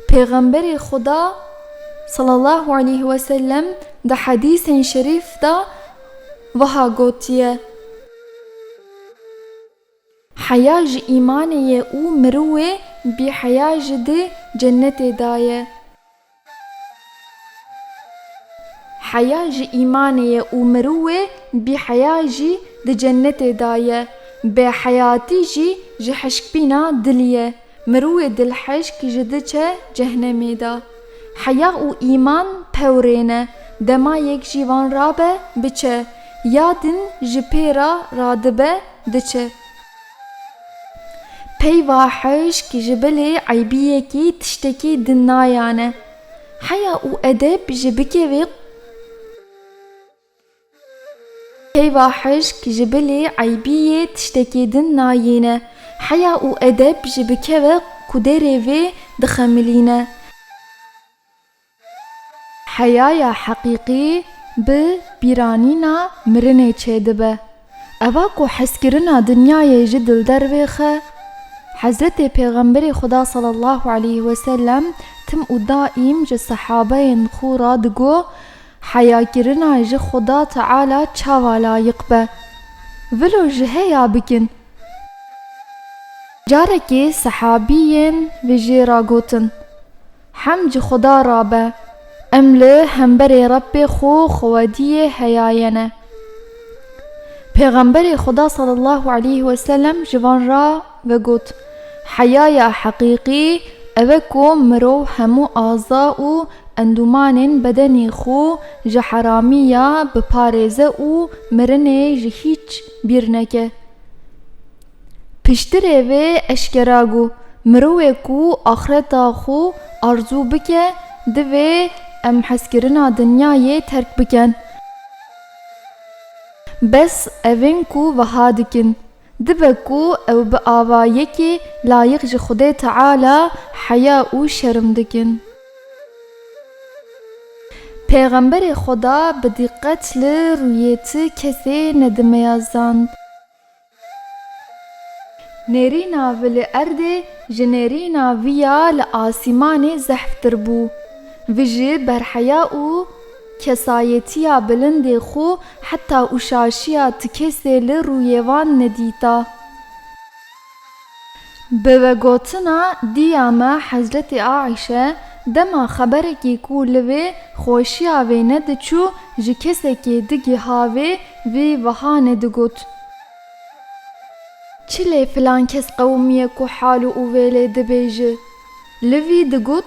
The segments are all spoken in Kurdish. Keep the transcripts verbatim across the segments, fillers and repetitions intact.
Pêxemberê Xuda sallallahu aleyhi ve sellem di hedîsên şerîf de wiha gotiye: Heya ji îmanê ye û mirovê bîheya jî di cennetê de ye. Heya ji îmanê ye û mirovê bîheya jî di cennetê de ye. Bêheyatî jî ji hişkbîna dilî ye. Mirovê dilhişk jî diçe cehnemê de. Heya û îman pewrê ne. Dema yek ji van rabe, biçe. Ya din ji pê re radibe, diçe. Peyva hişk ji bilî eybiyekî tiştekî din nayane. Heya û edeb ji bikevê Peyva hişk ji bilî eybiyê tiştekî din nayîne. Heya û edeb ji bikeve kuderê vê dixemilîne. Heyaya heqîqî bi bîranîna mirinê çêdibe. Eva ku hezkirina dinyayê ji dil dervêxe, Hezretê Pêxemberê Xuda sallallahu aleyhi ve sellem tim û daîm ji sehabeyên xwe re digo, heyakirina ji Xuda Teala çawa layiq be? Vilo ji heya bikin. Carekê sehabiyên vê jê re gotin: Hemd ji Xuda re be, em li hemberê Rebbê xwe xwediyê heyayene. Pêxemberê Xuda sallallahu aleyhi ve sellem ji van re vegot: Heyaya heqîqî ew e ku mirov hemû aza û endûmanên bedenê xwe ji heramiya biparêze û mirinê ji hîç bîr neke. Piştirê vê eşkera bû, mirovê ku axreta xwe arzû bike, divê em hezkirina dinyayê terk bikin. Bes evên ku wiha dikin, dibe ku ew bi ava yekê layiq ji Xwedê Teala heya û şerm dikin. Pêxemberê Xweda bi dîqet li rûyê ti kesê nedimeyazand. Nêrîna vi li erdê ji nêrîna vi ya li asîmanê zehftir bû. Vi ji berheya û kesayetiya bilindê xwe heta û şaşiya ti kesê li rûyê van nedîta. Bi vegotina diya me Hezretê Aîşe, dema xeberekî ku li vê xweşiya vê nediçû, ji kesekê digiha vê, vî wiha nedigot: Çi lê filan kes qewimiye ku hal û vêlê dibêje? Li vî digot: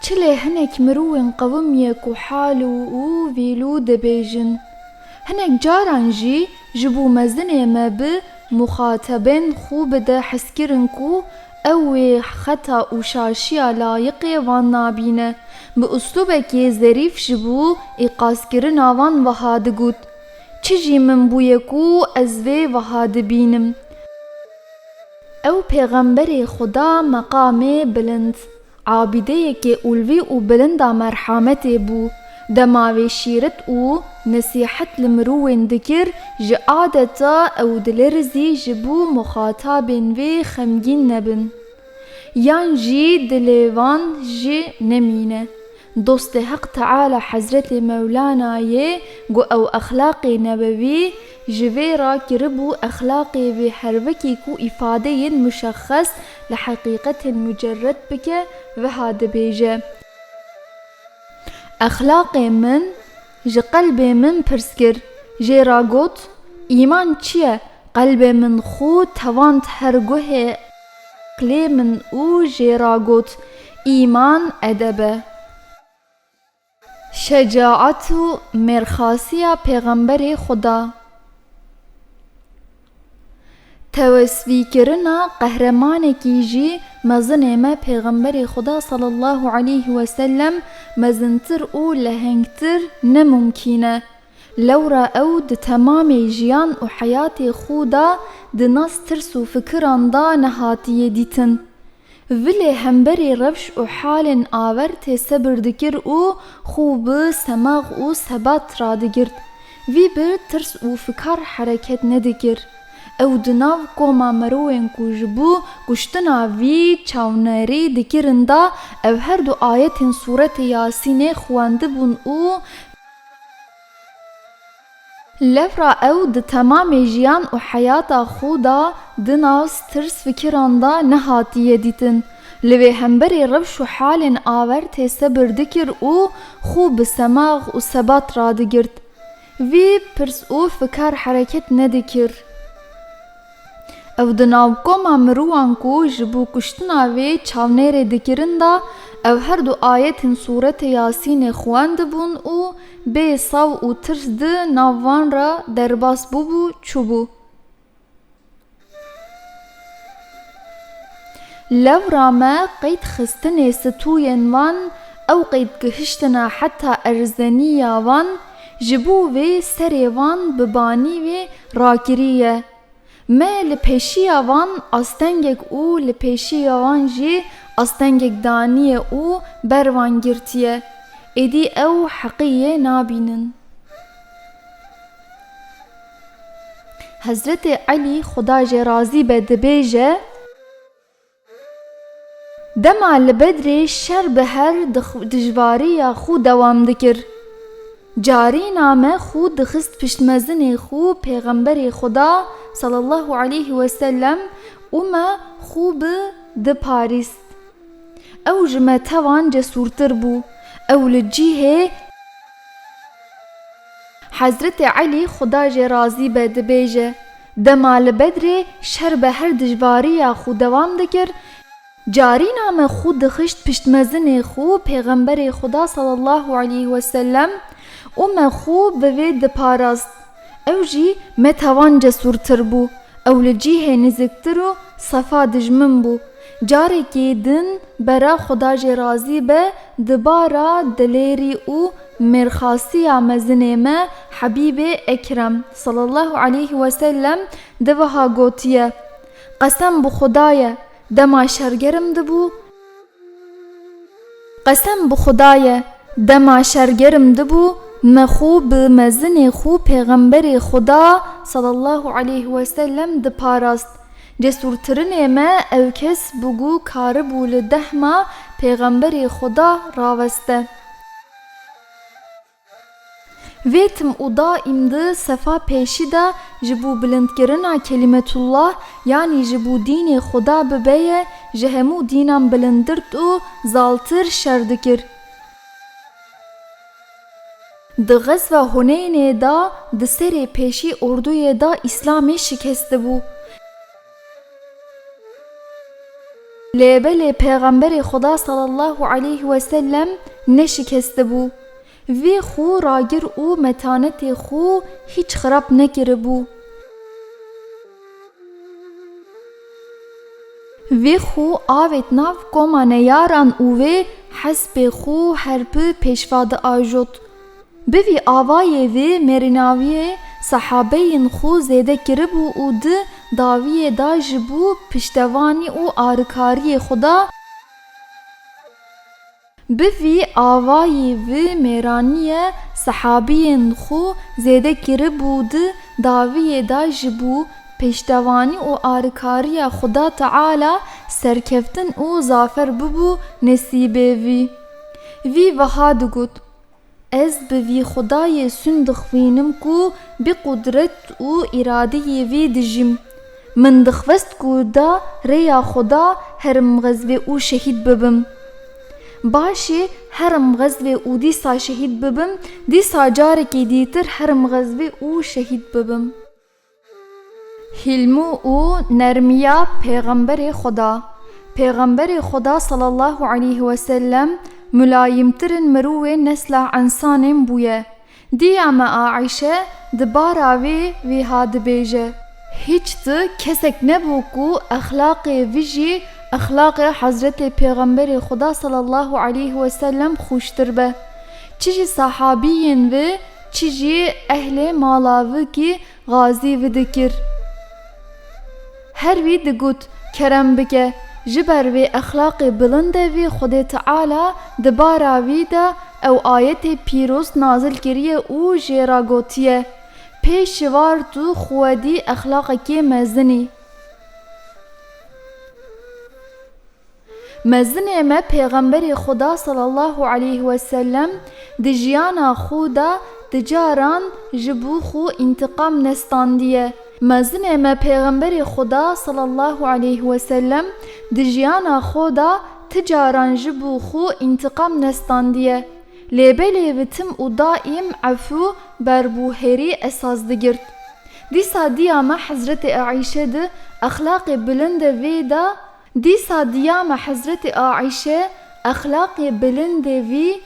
Çi lê hinek mirovên qewimiye ku hal û vîlû dibêjin? Hinek caran jî ji bo mezinê me bi muxatebên xwe bide hezkirin ku ew wê xeta û şaşiya layiqê van nabîne. Bi uslûbekê zerîf ji bo îqazkirina van wiha digot: Çi jî min bûye ku ez vê wiha dibînim? Ew pêxemberê Xuda meqamê bilind, abîdeyekê ulvî û bilinda merhametê bû. Dema vê şîret û nesîhet li mirovên dikir, ji adeta ew dilêrizî ji bo muxatabên vê xemgîn nebin. Yan jî dilê van jî nemîne. Dostê Heq Teala Hezretê Mewlana yê ku ew exlaqê nebewî ji vê re kiribû, exlaqê vê herwekî ku îfadeyên muşexxes li heqîqetên mucerred bike, wiha dibêje: Exlaqê min ji qelbê min pirs kir, jê re got: Îman çi ye? Qelbê min xwe tevand her guhê qilê min û jê re got: Îman edeb e. Şecaet û mêrxasiya Pêxemberê Xuda. Tewesfîkirina qehremanekî jî mezinê me Pêxemberê Xuda sallallahu aleyhi ve sellem mezintir û lehengtir ne mumkîn e. Lewra ew di temamê jiyan û heyatê xwe de di nas tirs û fikiran de nehatiye dîtin. Vilê hemberî rewş û halên aver tê sebir dikir û xwe bi semax û sebat radigirt. Vî bi tirs û fikar hereket nedikir. Ew di nav koma mirovên ku ji bo kuştina vî çawnêrî dikirin de, ew her du ayetên sûretê Yasînê xwendibûn û lewra ew di temamê jiyan û heyata xwe de di nav tirs fikiran de nehatiye dîtin. Li vê hemberî rewş û halên avertê sebir dikir û xwe bi semax û sebat radigirt. Vî pirs û fikar hereket nedikir. Ew di nav koma mirovan ku ji bo kuştina vê çawnêrê dikirin de, ew her du ayetên sûretê Yasînê xwendibûn û bê saw û tirs di nav van re derbas bûbû, çûbû. Lewra me qeyd xistinê stûyên van, ew qeyd gihiştine heta erzeniya van, ji bo vê serê van bi banî vê rakirî ye. Me li pêşiya van astengek û li pêşiya van jî astengek daniye û ber van girtiye. Êdî ew heqiyê nabînin. Hezretê Elî, Xuda jê razî be, dibêje: Dema li Bedrê şer bi her dix-, dijbariya xwe dewam dikir. Carîna me xwe dixist pişt mezinê xwe, Pêxemberê Xuda sallallahu aleyhi ve sellem û me xwe bi diparîst. Ew ji me tevan cesûrtir bû. Ew li cihê Hezretê Elî, Xuda jê razî be, dibêje: Dema li Bedrê şer bi her dijbariya xwe dewam dikir, carîna me xwe dixişt pişt mezinê xwe, Pêxemberê Xuda sallallahu aleyhi ve sellem, û me xwe bi vê diparast. Ew jî me tevan cesûrtir bû. Ew li cihê niziktir û sefa dijmin bû. Carekî din bera, Xuda jê razî be, di bara dilêrî û mêrxasiya mezinê me Hebîbê Ekrem sallallahu aleyhi ve sellem de wiha gotiye: Qesem bi Xuda ye, dema şer germ dibû, Qesem bi Xuda ye, dema şer germ dibû, me xwe bi mezinê xwe Pêxemberê Xuda sallallahu aleyhi ve sellem diparast. Cesûrtirinê me ew kes bû ku karibû li dehma Pêxemberê Xuda raweste. Vê tim û daîm di sefa pêşî de ji bo bilindkirina kelîmetullah, yanî ji bo dînê Xuda bibe ye, ji hemû dînan bilindirt û zaltir şer dikir. Di Xezva Huneynê de di serê pêşî orduyê de Îslamê şikestibû. Lê belê Pêxemberê Xuda sallallahu aleyhi ve sellem neşikestibû. Vê xwe ragir û metanetê xwe hîç xirab nekiribû. Vê xwe avêt nav koma neyaran û vê hespê xwe her bi pêşva diajot. Bi vî avayê vê mêrnaviyê sehabeyên xwe zêde kiribû û di dawiyê de ji bo piştevanî û arikariyê Xuda Bi vî avayî vî mêraniyê sehabiyên xwe zêde kiribû di dawiyê de ji bo pêştevanî û arikariya Xuda Teala serkeftin û zafer bibû nesîbê vî. Vî wiha digot, Ez bi vî Xwedayê sûn dixwînim ku bi qudret û îradeyê vî dijîm. Min dixwest ku da rêya Xweda herim xezvê û şehîd bibim. Başê herim xezvê û dîsa şehîd bibim, dîsa carekê dîtir herim xezvê û şehîd bibim. Hîlmû û nermiya Pêxemberê Xweda. Pêxemberê Xweda sallallahu aleyhi ve sellem mulayimtirin mirovê nesla ensanên bûye. Diya me Aîşe di bara vê vîha dibêje, Hîç ti kesek nebû ku exlaqê vî jî exlaqê Hezretê Pêxemberê Xweda sallallahu aleyhi ve sellem xweştir be. Çi ji sahabiyên vî, çi jî ehlê mala vî kî xazî vî dikir. Her wî digot, Kerem bike, ji ber vê exlaqê bilinde vî Xwedê Teala di bara vî de ew ayetê pîroz nazil kiriye û jê re gotiye, pêşiwart û xwedî exlaqekê mezinî. Mezinê me Pêxemberê Xuda sallallahu aleyhi ve sellem di jiyana xwe de ti caran ji bo xwe întiqam nestandiye. Mezinê me Pêxemberê Xuda sallallahu aleyhi ve sellem di jiyana xwe de ti caran ji bo xwe întiqam nestandiye. Lê belê bi tim û daîm efû berbûherî esas digirt. Dîsa diya me Hezretê Aîşe di exlaqê bilinde vê de Dîsa diya me Hezretê Aîşe exlaqê bilindê vî,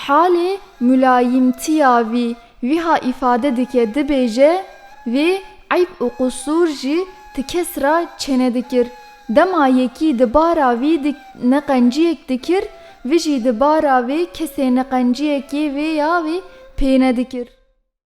halê mulayîmtiya vî, wiha îfade dike, dibêje, vê eyb û qusûr jî ti kes re çênedikir. Dema yekî di bara vî di neqenciyek dikir, vî jî di bara vê kesê neqenciyekê vê ya vê pênedikir.